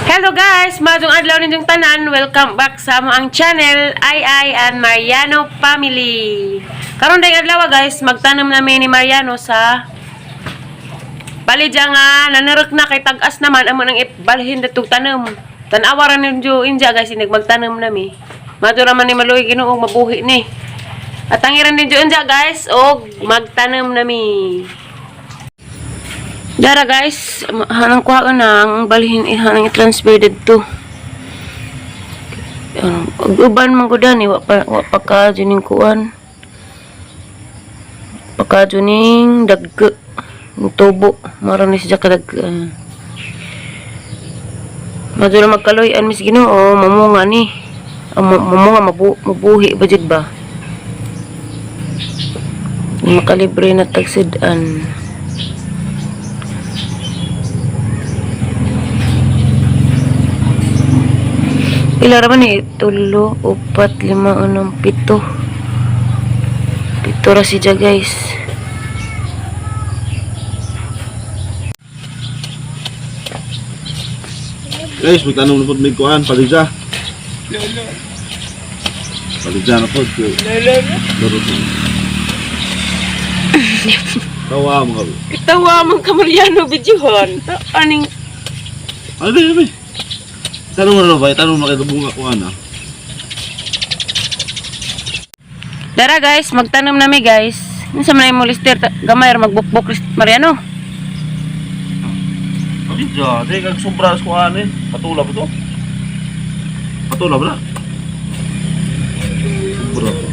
Hello guys! Maayong adlaw ninyong tanan. Welcome back sa among channel, Ai Ai and Mariano Family. Karon dayong adlaw, guys, magtanom nami ni Mariano sa palidya nga nanarok na kay tag-as naman amo nang ibalhin datong tanom. Tan-awa ra ninyo inja, guys, inig magtanom nami. Madto ra man ni maluoy Ginoo, mabuhi ni. At tangiran ninyo inja, guys, og magtanom nami. Dara guys, hanang kuha ka na ang balhin, hanang i-transfer didto. Ano, ug uban man gud ani, wa pa ka juning kuan. Pa ka juning dag tubo, mara ni siya kadag. Madto na magkaloy-an mis Ginoo, mamunga ni. Mamunga mabuhi ba jud ba? Makalibre na tagsid-an. Pila ra man ni? Tulo, upat, lima, unom, pito. Pito ra siya, guys. Guys, magtanong na po may kuhan, palidya. Palidya na po. Laro to. Tawa mo kami. Kitawa man ka, Mariano, videohon. Aning Ano ba yun? Tanong mo na ba? Tanong mo kayo bunga kuhan ah. Dara guys, magtanom nami, guys. Unsa man mo lister, gamay ra magbukbok Mariano. Palidya, di kag sobra sa kuhan eh. Patula ba to? Patula ba na? Sobra to.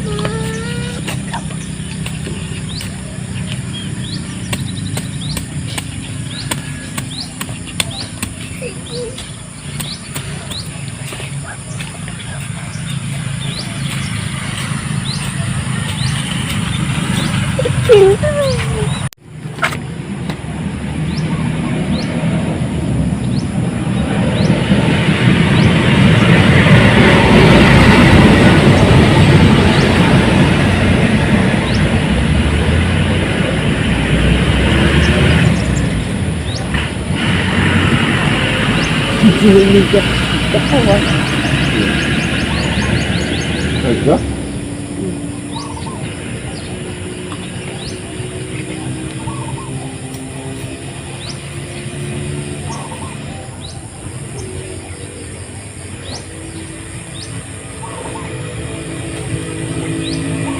Ay, ka?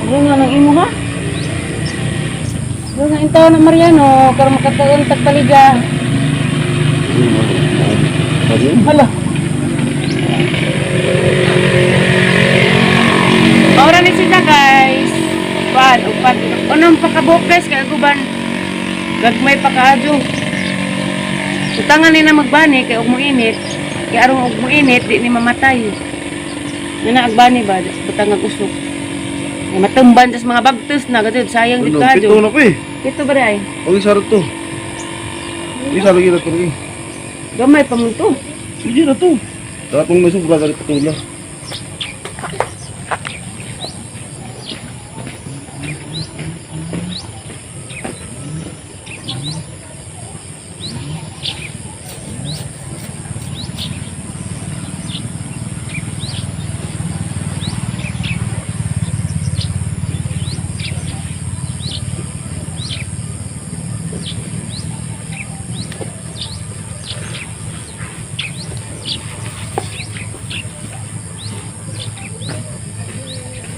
Ano nga nang imo ha? Ano nga intaw na, Mariano, karon makatuon tag palidya. Hala. Maura ni sila, guys. Pan, upat. Unong pakabuok, guys, kay guban. Gagmay pa kaadyo. Utangan ni na magbani kay og mo init. Kay aron og mo init di ni mamatay. Nga na agbani ba, butang ag usok. Ay, matumban sa mga bagtos na gadud, sayang di Ano, kaadyo. pito na pa eh. Pito ba ay? Ang isa to. Isa lagi na to lagi. Gamay pa mo to. Sige na to. Dapat mong may sobra ka patula.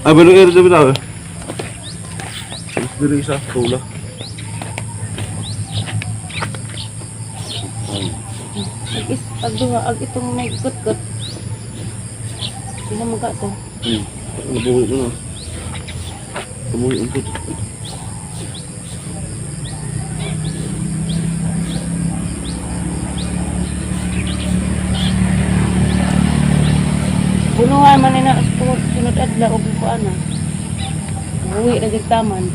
Ay, pero ero sabi na. Diri isa, tula. Ag is ag duha ag itong may gut-gut. Sila mo ka to. Nabuhi ko na. Nabuhi ang puto. Punuhan man ni na sunod adlaw og kuan na. Buhi ra jud taman.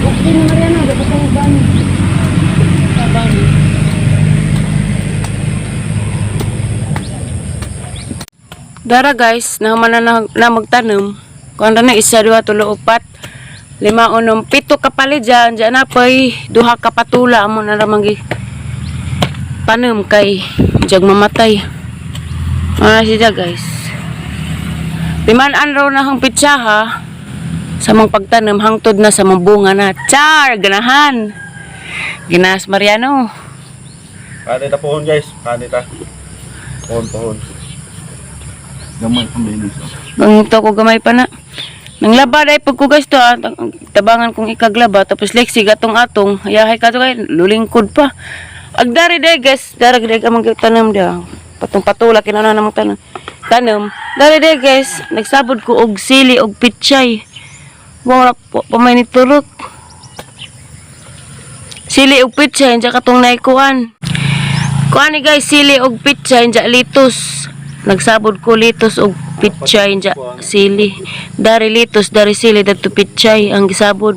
Okay na, Mariano, dapat ang bani. Sa bani. Dara guys, nahuman na, na, na magtanom. Kuan na isa, duha, tulo, upat, lima, unom, pito ka palidya. Diyan na pa'y duha ka patula. Amo na ramang gi tanom kay jag mamatay. Ah, siya guys. Timan-an raw na hang pitsaha sa mga pagtanom hangtod na sa mga bunga na. Char! Ganahan! Ginas Mariano. Kanita pohon guys, kanita. Pohon pohon. Gamay ang bilis. Ang to ko gamay pa na. Nang laba dai pag ko guys to ah, tabangan kong ikaglaba tapos leksi gatong atong ayahay ka to kay lulingkod pa. Agdari dai guys, darag dai among tanom dia. Patong patula kinana namang tanom. Tanom. Dari dai guys, nagsabod ko og sili og pichay. Wala po pa may niturok. Sili og pichay unsa katong naikuan. Kuan ni guys, sili og pichay unsa litos. Nagsabod ko litos og pichay unsa sili. Dari litos, dari sili dadto pichay ang gisabod.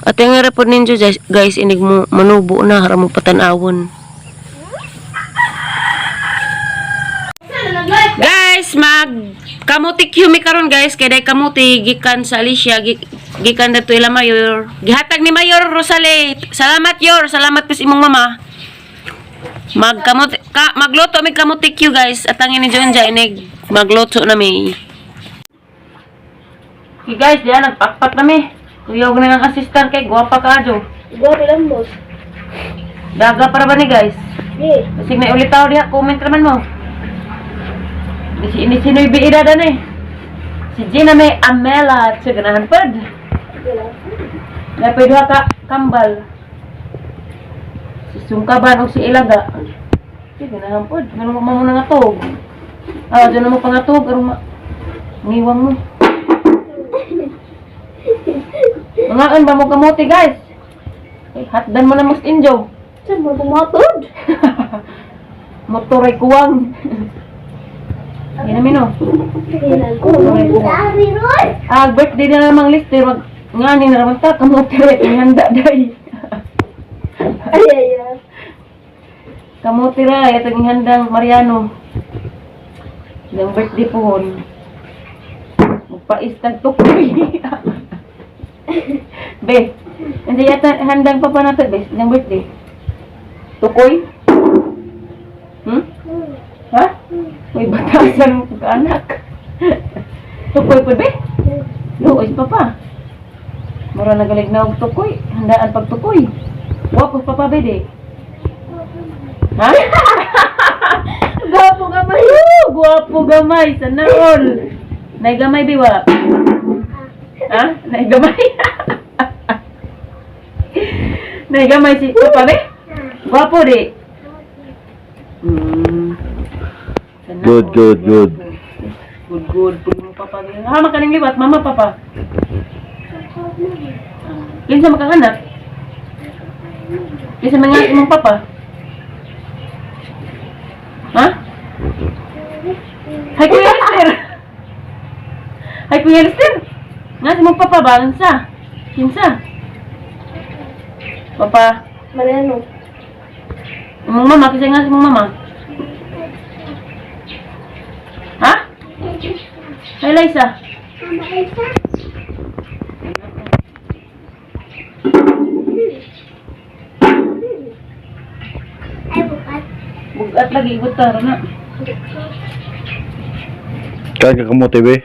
At ang nga pod ninyo guys, guys inig mo manubo na hara mo patan-awon. Guys, mag kamuti kyumi karon guys kay day kamuti gikan sa Alicia gikan dato ila mayor. Gihatag ni Mayor Rosale. Salamat Yor, salamat pis imong mama. Magkamuti ka, magluto mi kamuti kyu guys. At ang ini John inig magluto na mi. Okay guys, diyan nagpakpak na mi. Kuyaw na ng assistant kay gwapa ka adyo. Gwapo lang, boss. Daga para ba ni guys? Eh, Kasi may ulit tao diha, comment naman mo. Ini ini sinoy biida dan eh. Si Gina may Amela at sa ganahan pod. Napay duha ka kambal. Si Sungkaban o si Ilaga. Si ganahan pod. Ganun mo mo na nga tog. Ah, dyan mo pangatog aron ma ngiwang mo. Mangaan ba mo kamote guys? Eh, hatdan mo na mas injo. Saan mo tumatod? Motor ay kuwang. Yan namin no. Ah, birthday na namang lister. Mag, nga ni na naman ta, kamote rin. Handa day. Ay, ay, ay. Kamote ra, itong handang Mariano. Yung birthday po hon. Magpaistag tukoy. Be, hindi yata handang papa natin, be, yung birthday. Tukoy? Hmm? Ha? May batasan mo anak. Tukoy po, be? Luoy si papa. Mura nagalig na og tukoy. Handaan pag tukoy. Wapo si papa, be, di. Ha? Gwapo ka ba? Woo! Guwapo gamay. Sana all. Naigamay, be, wala? Ha? Naigamay? Naigamay si papa, be? Guwapo, di. Sana Good, all. good, good. Good, good. Pag mo papa. Ha, makaning liwat. Mama, papa. Kinsa makanganak? Kinsa mga imong papa? Ha? Hi, Kuya Lester. Hi, Kuya Lester. Nga si mong papa ba? Kinsa? Kinsa? Papa, Mariano. imong mama kinsa nga si mong mama? Ha? Hi, Liza. Bugat lagi butar na. Kain ka kamote be.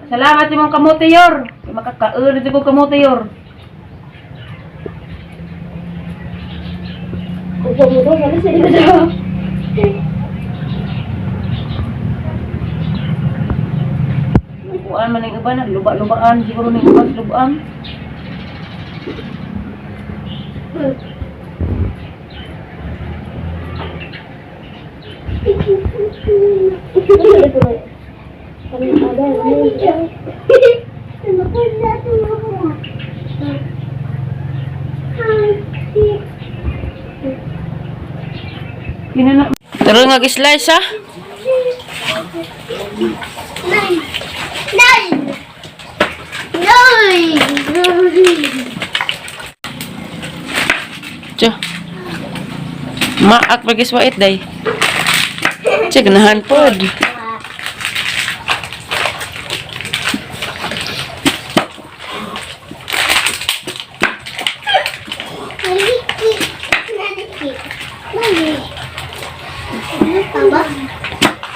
Salamat sa imong kamote yor. Makakaon sa kong kamote yor. Upo mo to, sabi sa iyo. Kuan man ang iba na luba-lubaan siguro ning iba sa lubaan. Kinana. Tara nga slice ah. Nine! Nine! Tiyo. Maak pag iswait day. Tiyo, ganahan pod.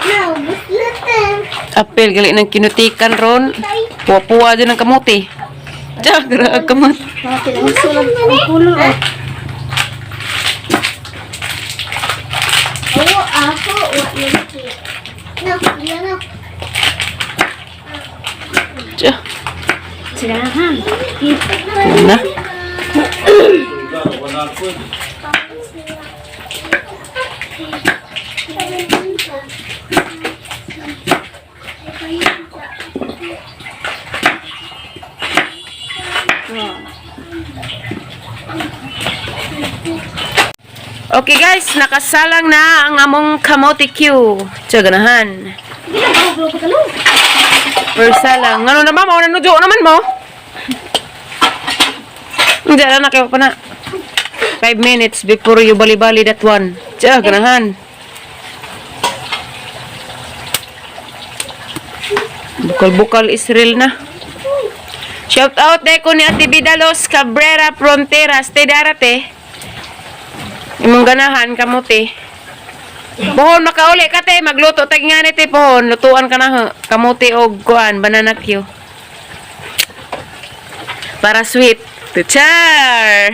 No, listen. Apel gali ng kinutikan ron. Puwa-puwa dyan ang kamuti. Tiyak, graag kamot. Ang kulo. Oo, ako. No, yan na. Tiyak. Sirahan. Yan na. Okay guys, nakasalang na ang among kamote Q. Tiyak, ganahan. First salang. Ngano na ba? Mauna no, Jo naman mo. Hindi na na pa na. 5 minutes before you bali-bali that one. Tiyak, ganahan. Bukal-bukal Israel na. Shout out deko ni Ate Vidalos Cabrera Fronteras. Te darate. Imong ganahan kamote. Pohon makauli ka te, magluto tag nga ni te pohon, lutuan ka na ho. Kamote og kuan, banana Q. Para sweet. Char.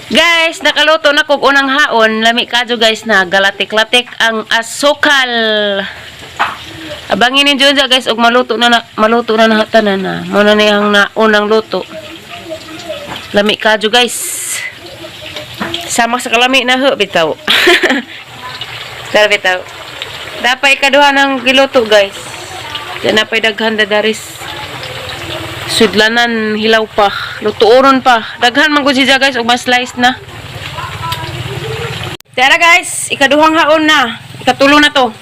Guys, nakaluto na kog unang haon. Lami kadyo guys na galatik-latik ang asukal. Abangin ninyo dyan guys og maluto na, na maluto na na tanan na. Muna na yung na, unang luto. Lami kadyo guys. Sama sa kalami na ho bitaw. Tara bitaw. Dapay kaduha ng giluto guys. Diyan napay daghan dadaris. Sudlanan hilaw pa, lutuoron pa. Daghan man gud siya guys og mas-slice na. Tara guys, ikaduhang haon na. Ikatulo na to.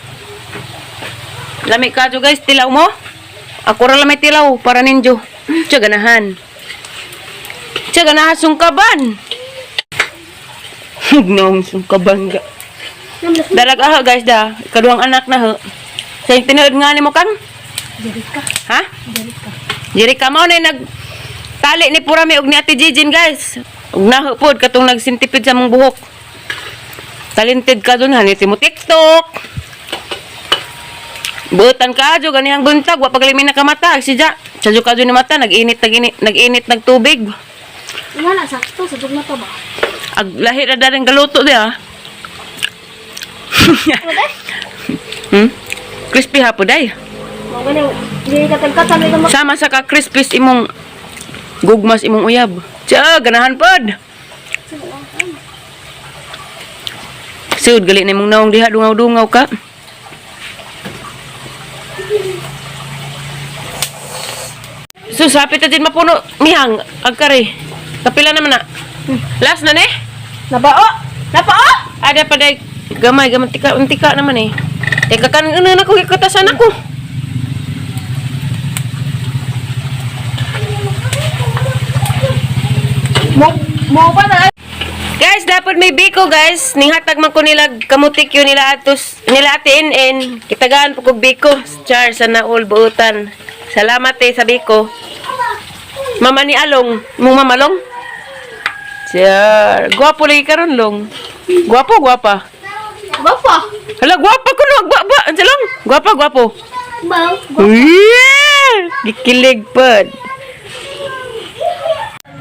Lami kadyo guys, tilaw mo. Ako ra lamay tilaw para ninyo. Tiya ganahan. Tiya ganahan sungkaban. Gnoong sungkaban ga. Dalag aha guys da, ikaduhang anak na ho. Sa yung tinuod nga nimo kang? Jerika. Ha? Jerika. Jerika mao na nag tali ni Purami og ni Ate Jijin guys. Ug naho pod katong nagsintipid sa mong buhok. Talented ka dun ha ni mo TikTok. Butan ka adyo ganihang buntag wa pagalimi na kamata si Ja. Sadyo ka ni mata nag-init nag-init nag-init nagtubig. Wala, sakto. Sa na to ba? Ag lahi ra daring galuto di ah. Crispy hapo day. Mga ganyan. Jerika, tagkataloy ka Sama sa ka crispy imong gugmas imong uyab. Tiya, ganahan pod. Sud gali na imong naong diha dungaw-dungaw ka. Sus, hapit na din mapuno. Mihang, agkari. Kapila naman na. Last na ne? Nabao! Napao! Ada pa day. Gamay, gamay. Tika, untika naman eh. Teka kan, ano na ko, kikutasan ako. Mo, mo pa na. Guys, dapat may biko guys. Ninghatag man ko nila kamutik yun nila atos nila ate NN. Kitagaan po kog biko. Char sa naul buutan. Salamat eh sa biko. Mama ni Along, mong mamalong. Char, gwapo lagi karon long. Gwapo, gwapa. Gwapo. Hala, gwapa ko no, gwa ba, unsa long? Gwapa, gwapo. Baw. Yeah! Gikilig pod.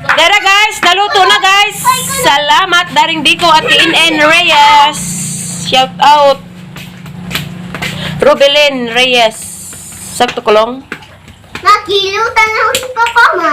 Tara guys, naluto na guys. Salamat Daring Biko at NN Reyes. Shout out. Rubilin Reyes. Sakto kulong. Nakilutan ako si Papa, ma.